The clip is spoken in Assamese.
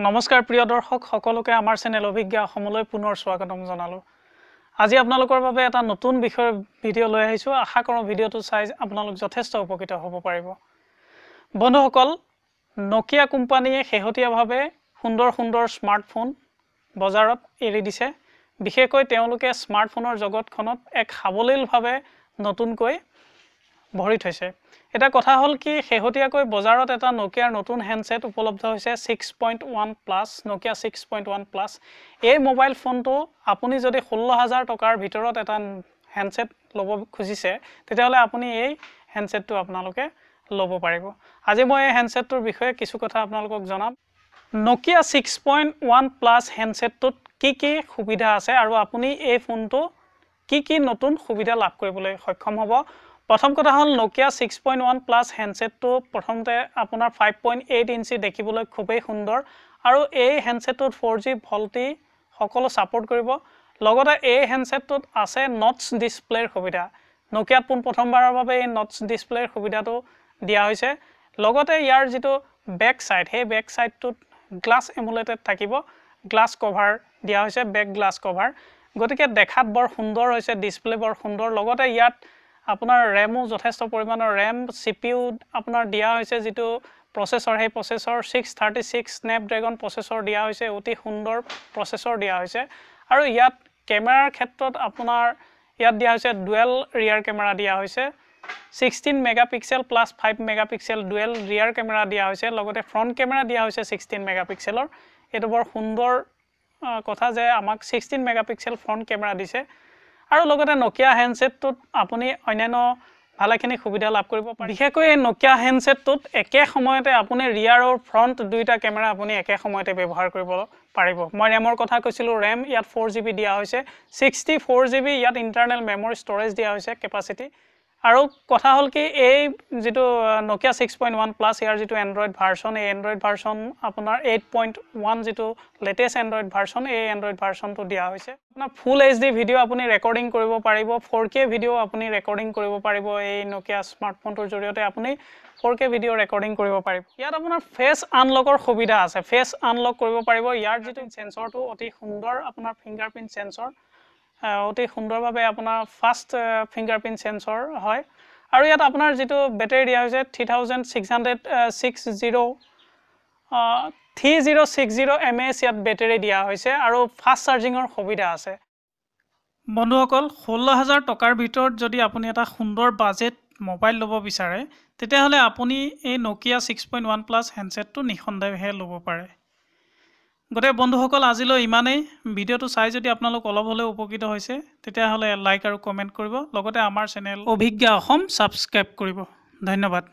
নমস্কাৰ প্ৰিয় দৰ্শক সকলোকে আমাৰ চেনেল অভিজ্ঞা অসমলৈ পুনৰ স্বাগতম জনালো। আজি আপোনালোকৰ বাবে এটা নতুন বিষয়ৰ ভিডিঅ' লৈ আহিছো। আশা কৰোঁ ভিডিঅ'টো চাই আপোনালোক যথেষ্ট উপকৃত হ'ব পাৰিব। বন্ধুসকল, নকিয়া কোম্পানীয়ে শেহতীয়াভাৱে সুন্দৰ সুন্দৰ স্মাৰ্টফোন বজাৰত এৰি দিছে। বিশেষকৈ তেওঁলোকে স্মাৰ্টফোনৰ জগতখনত এক সাৱলীলভাৱে নতুনকৈ ভৰি থৈছে। এটা কথা হ'ল কি, শেহতীয়াকৈ বজাৰত এটা নকিয়াৰ নতুন হেণ্ডছেট উপলব্ধ হৈছে, 6.1 প্লাছ, নকিয়া 6.1 প্লাছ। এই মোবাইল ফোনটো আপুনি যদি 16,000 টকাৰ ভিতৰত এটা হেণ্ডছেট ল'ব খুজিছে, তেতিয়াহ'লে আপুনি এই হেণ্ডছেটটো আপোনালোকে ল'ব পাৰিব। আজি মই এই হেণ্ডছেটটোৰ বিষয়ে কিছু কথা আপোনালোকক জনাম। নকিয়া 6.1 প্লাছ হেণ্ডছেটটোত কি কি সুবিধা আছে আৰু আপুনি এই ফোনটো কি কি নতুন সুবিধা লাভ কৰিবলৈ সক্ষম হ'ব। প্ৰথম কথা হ'ল, নকিয়া 6.1 প্লাছ হেণ্ডছেটটো প্ৰথমতে আপোনাৰ 5.8 ইঞ্চি, দেখিবলৈ খুবেই সুন্দৰ আৰু এই হেণ্ডছেটটোত 4G VoLTE সকলো ছাপোৰ্ট কৰিব। লগতে এই হেণ্ডছেটটোত আছে নটছ ডিছপ্লেৰ সুবিধা। নকিয়াত পোনপ্ৰথমবাৰৰ বাবে এই নটছ ডিছপ্লেৰ সুবিধাটো দিয়া হৈছে। লগতে ইয়াৰ যিটো বেক ছাইড, সেই বেক ছাইডটোত গ্লাছ এমুলেটেড থাকিব, গ্লাছ কভাৰ দিয়া হৈছে, বেক গ্লাছ কভাৰ। গতিকে দেখাত বৰ সুন্দৰ হৈছে, ডিছপ্লে বৰ সুন্দৰ। লগতে ইয়াত আপোনাৰ ৰেমো যথেষ্ট পৰিমাণৰ ৰেম, CPU আপোনাৰ দিয়া হৈছে, যিটো প্ৰচেছৰ, সেই প্ৰচেছৰ 636 স্নেপড্ৰেগন প্ৰচেছৰ দিয়া হৈছে, অতি সুন্দৰ প্ৰচেছৰ দিয়া হৈছে। আৰু ইয়াত কেমেৰাৰ ক্ষেত্ৰত আপোনাৰ ইয়াত দিয়া হৈছে ডুৱেল ৰিয়াৰ কেমেৰা দিয়া হৈছে, 16 megapixel plus 5 megapixel dual rear camera দিয়া হৈছে। লগতে ফ্ৰণ্ট কেমেৰা দিয়া হৈছে 16 মেগাপিক্সেলৰ। এইটো বৰ সুন্দৰ কথা যে আমাক 16 মেগাপিক্সেল ফ্ৰণ্ট কেমেৰা দিছে। আৰু লগতে নকিয়া হেণ্ডছেটটোত আপুনি অন্যান্য ভালেখিনি সুবিধা লাভ কৰিব পাৰে। বিশেষকৈ এই নকিয়া হেণ্ডছেটটোত একে সময়তে আপুনি ৰিয়াৰ আৰু ফ্ৰণ্ট দুয়োটা কেমেৰা আপুনি একে সময়তে ব্যৱহাৰ কৰিব পাৰিব। মই ৰেমৰ কথা কৈছিলোঁ, ৰেম ইয়াত 4 GB দিয়া হৈছে, 64 GB ইয়াত ইণ্টাৰনেল মেমৰি ষ্ট'ৰেজ দিয়া হৈছে কেপাচিটি। আৰু কথা হ'ল কি, এই যিটো নকিয়া 6.1 প্লাছ, ইয়াৰ যিটো এণ্ড্ৰইড ভাৰ্চন, এই এণ্ড্ৰইড ভাৰ্চন আপোনাৰ 8.1, যিটো লেটেষ্ট এণ্ড্ৰইড ভাৰ্চন, এই এণ্ড্ৰইড ভাৰ্চনটো দিয়া হৈছে। আপোনাৰ ফুল HD video আপুনি ৰেকৰ্ডিং কৰিব পাৰিব, 4K video আপুনি ৰেকৰ্ডিং কৰিব পাৰিব। এই নকিয়া স্মাৰ্টফোনটোৰ জৰিয়তে আপুনি 4K video recording কৰিব পাৰিব। ইয়াত আপোনাৰ ফেচ আনলকৰ সুবিধা আছে, ফেচ আনলক কৰিব পাৰিব। ইয়াৰ যিটো চেঞ্চৰটো অতি সুন্দৰ, আপোনাৰ ফিংগাৰ প্ৰিণ্ট চেঞ্চৰ অতি সুন্দৰভাৱে আপোনাৰ ফাষ্ট ফিংগাৰ প্ৰিণ্ট চেঞ্চৰ হয়। আৰু ইয়াত আপোনাৰ যিটো বেটেৰী দিয়া হৈছে, 3660, 3060 mAh ইয়াত বেটেৰী দিয়া হৈছে আৰু ফাষ্ট চাৰ্জিঙৰ সুবিধা আছে। বন্ধুসকল, 16,000 টকাৰ ভিতৰত যদি আপুনি এটা সুন্দৰ বাজেট মোবাইল ল'ব বিচাৰে, তেতিয়াহ'লে আপুনি এই নকিয়া 6.1 প্লাছ হেণ্ডছেটটো নিঃসন্দেহে ল'ব পাৰে। গতিকে বন্ধুসকল, আজিলৈ ইমানেই। ভিডিঅ'টো চাই যদি আপোনালোক অলপ হ'লেও উপকৃত হৈছে, তেতিয়াহ'লে লাইক আৰু কমেণ্ট কৰিব, লগতে আমাৰ চেনেল অভিজ্ঞা অসম ছাবস্ক্ৰাইব কৰিব। ধন্যবাদ।